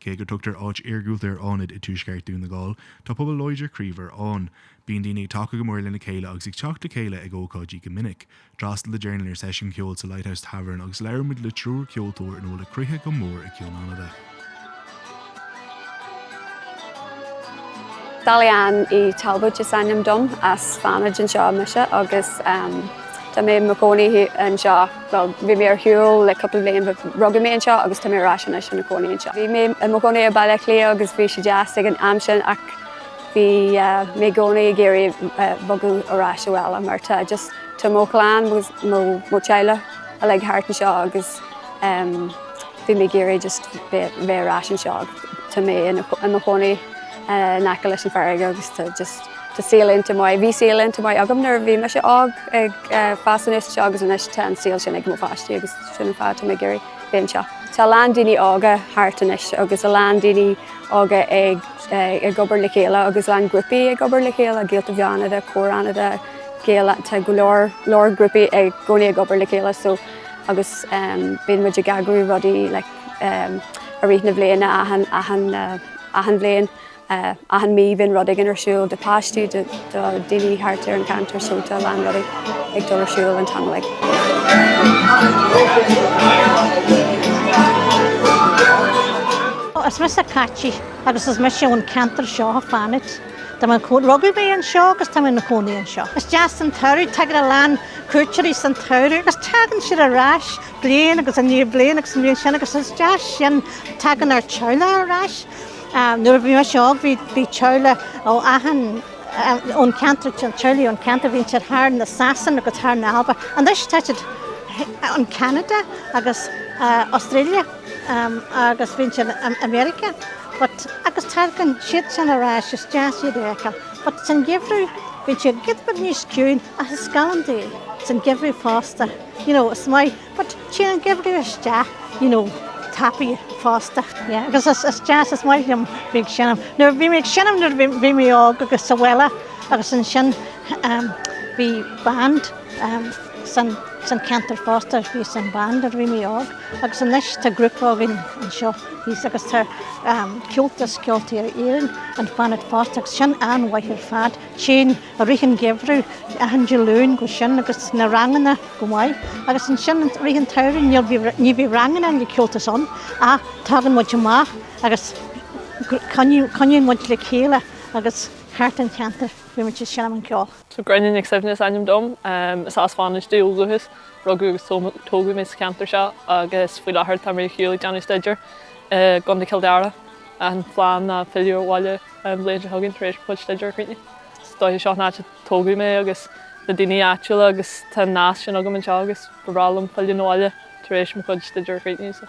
Cé go dtugtar áit iargúlta ar Fhánaid i dtuaisceart Dhún na nGall, tá pobal láidir croímhar ann. Bíonn daoine ag tacú go mór lena chéile agus ag teacht le chéile ag ócáidí go minic. D'fhreastail The Journal ar seisiún ceoil sa Lighthouse Tavern agus labhair muid le triúr ceoltóir ina bhfuil a gcroíthe go mór i gCionn Fhánada. Sally-Ann Uí Talbóid is ainm dom, as Fánaid anseo mise agus tá mé i mo chónaí anseo, bhuel bhí mé ar shiúl le cúpla bliain but rugadh mé anseo agus tá mé ar ais anois i mo chónaí anseo. Bhí mé i mo chónaí i Baile Átha Cliath agus bhí sé deas ag an am sin ach bhí mé i gcónaí ag iarraidh bogadh ar ais abhaile mar tá just tá mo chlann agus mo mo teaghlach uilig thart anseo agus bhí mé ag iarraidh just bheith ar ais anseo agus tá mé i mo chónaí in aice leis an farraige agus tá just tá saol iontach maith. Bhí saol iontach maith agam nuair a bhí mise óg ag fás aníos anseo agus anois tá an saol sin ag mo pháistí agus sin an fáth tá mé ag iarraidh bheith anseo. Tá a lán daoine óga thart anois agus a lán daoine óga ag ag obair le chéile agus a lán grúpaí ag obair le chéile, Gaeltacht Fhánada, Comhar Fhánada, Gael, tá go leor leor grúpaí i gcónaí ag obair le chéile so agus bíonn muid ag eagrú rudaí like i rith na bliana achan achan achan bhliain achan mí bíonn rud éigin ar siúl do pháistí do do daoine thart ar an cheantar so tá a lán rudaí ag dul ar siúl an t-am uilig. Is mise Caití agus is mise ón ceantar seo, Fánaid. Tá mé rugadh mé anseo agus tá mé ina chónaí anseo. Is deas an tsamhradh, tagann a lán cuairteoirí san tsamhradh agus tagann siad ar ais bliain agus i ndiaidh bliain agus an bhliain sin agus is deas sin tagann ár teaghlach ar ais. Nuair a bhí mise óg bhí bhí teaghlach ó achan ón ceantar teaghlaigh ón ceantar bhíonn siad thar na Sasain agus thar na Alba. Anois tá siad an Canada agus Australia agus bhíonn siad America. But agus tagann siad sin ar ais is deas iad a fheiceáil. But san gheimhreadh bíonn siad giota beag níos ciúin ach is galánta é san gheimhreadh fosta. You know, is maith, but téann an geimhreadh isteach, you know, tapaidh fosta. Yeah, agus is, is deas, is maith liom bheith ag seinm. Nuair bhí mé ag seinm nuair bhí, bhí mé óg agus sa bhaile agus ansin um, bhí band um, san, san ceantar fosta, bhí san band nuair bhí mé óg agus anois tá grúpa againn anseo thíos agus tá um, Comhaltas Ceoltóirí Éireann an Fánaid fosta agus sin an-mhaith ar fad. Téann i rith an gheimhridh, achan Dé Luain go sin agus na ranganna go maith agus ansin i rith an tsamhraidh níl bhí ní bhí ranganna na Comhaltas ann ach tagann muid amach agus coinníonn muid le chéile agus thart an cheantar bhí muid ag seinm an ceol. So Gráinne Nic Suibhne is ainm dom. Is as Fánaid domh ó dhúchas. Rugadh agus tógadh mé sa cheantar seo agus faoi láthair tá mé ar shiúl ag déanamh staidéir i gContae Chill Dara. An phlean ná filleadh abhaile an bhliain seo chugainn tar éis mo chuid staidéir a chríochnú. Is dóiche seo an áit a tógadh mé agus na daoine áitiúla agus tá an nasc sin agam anseo agus ba bhreá liom filleadh 'na bhaile tar éis mo chuid staidéir a chríochnú. So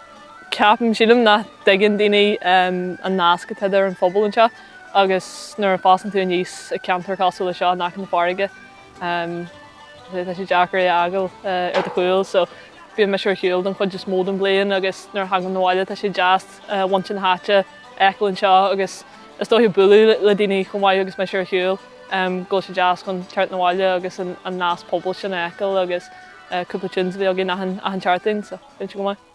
ceapaim, sílim nach dtuigeann daoine an nasc atá idir an phobal anseo agus nuair a fásann tú aníos i ceantar cosúil le seo in aice na farraige tá sé deacair é a fhágáil ar do chúl so bíonn mise ar shiúl don chuid is mó den bhliain agus nuair a thagaim 'na bhaile tá sé deas muintir na háite a fheiceáil anseo agus is dóiche bualadh le daoine chomh maith agus mise ar shiúl go bhfuil sé deas chun teacht 'na bhaile agus an nasc pobail sin a fheiceáil agus cúpla tunes a bheith againn achan achan seachtain so bíonn sé go maith.